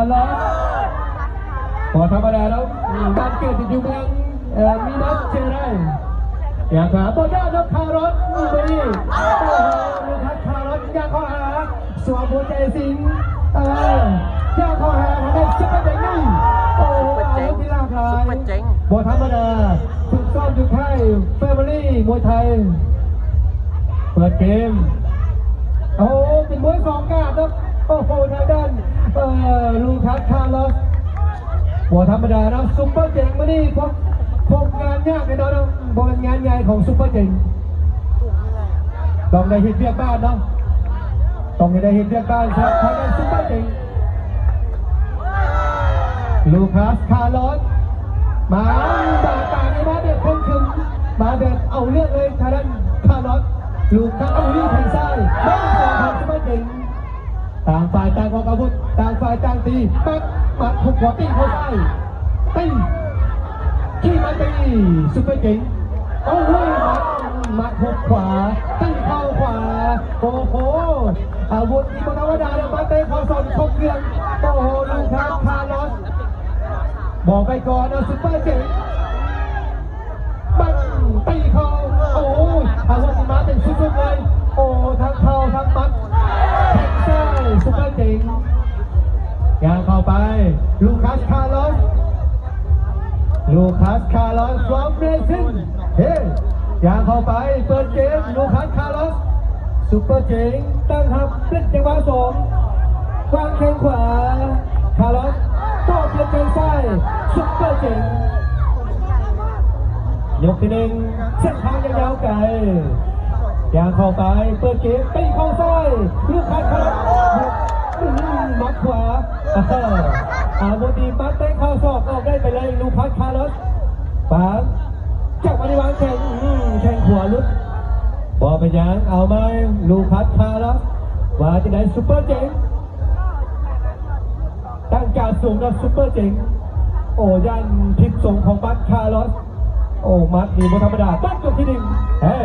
ຄາຣອດ ບໍ່ທຳມະດາເນາະ ບ້ານເກີດຢູ່ເມືອງ ເອີ ມີນອດເຊໄລ ຢາກຫາບໍ່ຍາກເນາະ ຄາຣອດ ມື້ນີ້ ໂອ້ໂຫ ລູກຄາດ ຄາຣອດ ຢາກເຂົ້າຫາ ສວມຫົວໃຈສິງ ເອີ ຢາກເຂົ້າຫາທາງດ້ານຊຸບເປີເຈັງນີ້ ໂອ້ໂຫ ອາວຸດທີ່ຫຼາກຫຼາຍ ບໍ່ທຳມະດາ ຝຶກຊ້ອມຢູ່ຄ້າຍ Family ມວຍໄທ ເປີດເກມ ໂອ້ໂຫ ເປັນມວຍສອງກາດເນາະ ໂອ້ໂຫ ທາງດ້ານ ເອີ ລູກຄາດ ຄາຣອດ ບໍ່ທຳມະດາເນາະ ຊຸບເປີເຈັງມື້ນີ້ ພົບ ພົບງານຍາກແນ່ນອນເນາະ ບໍ່ແມ່ນງານງ່າຍຂອງຊຸບເປີເຈັງ ຕ້ອງໄດ້ເຮັດວຽກບ້ານເນາະ ຕ້ອງໃຫ້ໄດ້ເຮັດວຽກບ້ານສຳລັບທາງດ້ານຊຸບເປີເຈັງ ລູກຄາດ ຄາຣອດ ມາ ມາຕານີ້ ມາແບບເຄັ່ງຂຶງ ມາແບບເອົາເລື່ອງເລີຍ ທາງດ້ານ ຄາຣອດ ລູກຄາດ ເອົາ ແທງຊ້າຍ ມາຂວາຂອງຊຸບເປີເຈັງ ຕ່າງຝ່າຍຕ່າງອອກອາວຸດ ຕ່າງຝ່າຍຕ່າງຕີ ປັດ ໝັດ ຮຸກ ຂວາ ຕີເຂົ້າຊ້າຍ ຕີ ຂີ່ ໝັດ ຕີ ຊຸບເປີເຈັງ ໂອ້ໂຫ ໝັດ ໝັດ ຮຸກ ຂວາ ຕີເຂົ້າຂວາ ໂອ້ໂຫ ອາວຸດນີ້ບໍ່ທຳມະດາເດີ້ ໝັດ ເຕະ ເຂົ່າ ສອກ ຄົບເຄື່ອງ ໂອ້ໂຫ ລູກຄາດ ຄາຣອດ ບອກໄປກ່ອນເນາະ ຊຸບເປີເຈັງ ປັດ ຕີເຂົ່າ ໂອ້ຍ ອາວຸດນີ້ມາເປັນຊຸດໆເລີຍ ໂອ້ ທັງເຂົ່າທັງໝັດ ແຂ້ງຊ້າຍ ຊຸບເປີເຈັງ ຍ່າງເຂົ້າໄປ ລູກຄາດ ຄາຣອດ ລູກຄາດ ຄາຣອດ from Brazil ເຮ ຍ່າງເຂົ້າໄປ ເປີດເກມ ລູກຄາດ ຄາຣອດ ຊຸບເປີເຈັງ ຕັ້ງຮັບ ເປັນຈັງຫວະສອງ ວາງແຂ້ງຂວາ ຄາຣອດ ຕໍ່ເປັນແຂ້ງຊ້າຍ ຊຸບເປີເຈັງ ຍົກທີໜຶ່ງ ເສັ້ນທາງຍັງຍາວໄກ ຍ່າງເຂົ້າໄປ ເປີດເກມ ຕີເຂົ່າຊ້າຍ ລູກຄາດ ຄາຣອດ ອືມ ໝັດຂວາ ອາ ອາວຸດດີ ໝັດ ເຕະເຂົ່າ ສອກ ອອກໄດ້ໄປເລີຍ ລູກຄາດ ຄາຣອດ ປາງ ຈັງຫວະນີ້ວາງແຂ້ງ ອືມ ແຂ້ງຂວາຫຼຸດ ບໍ່ເປັນຫຍັງ ເອົາໃໝ່ ລູກຄາດ ຄາຣອດ ວ່າຈັ່ງໃດ ຊຸບເປີເຈັງ ຕັ້ງກາດສູງເນາະ ຊຸບເປີເຈັງ ໂອ້ ຢ້ານຜິດຊົງຂອງບັດ ຄາຣອດ ໂອ້ ໝັດນີ້ບໍ່ທຳມະດາ ບັດ ຍົກທີໜຶ່ງ ເອີ.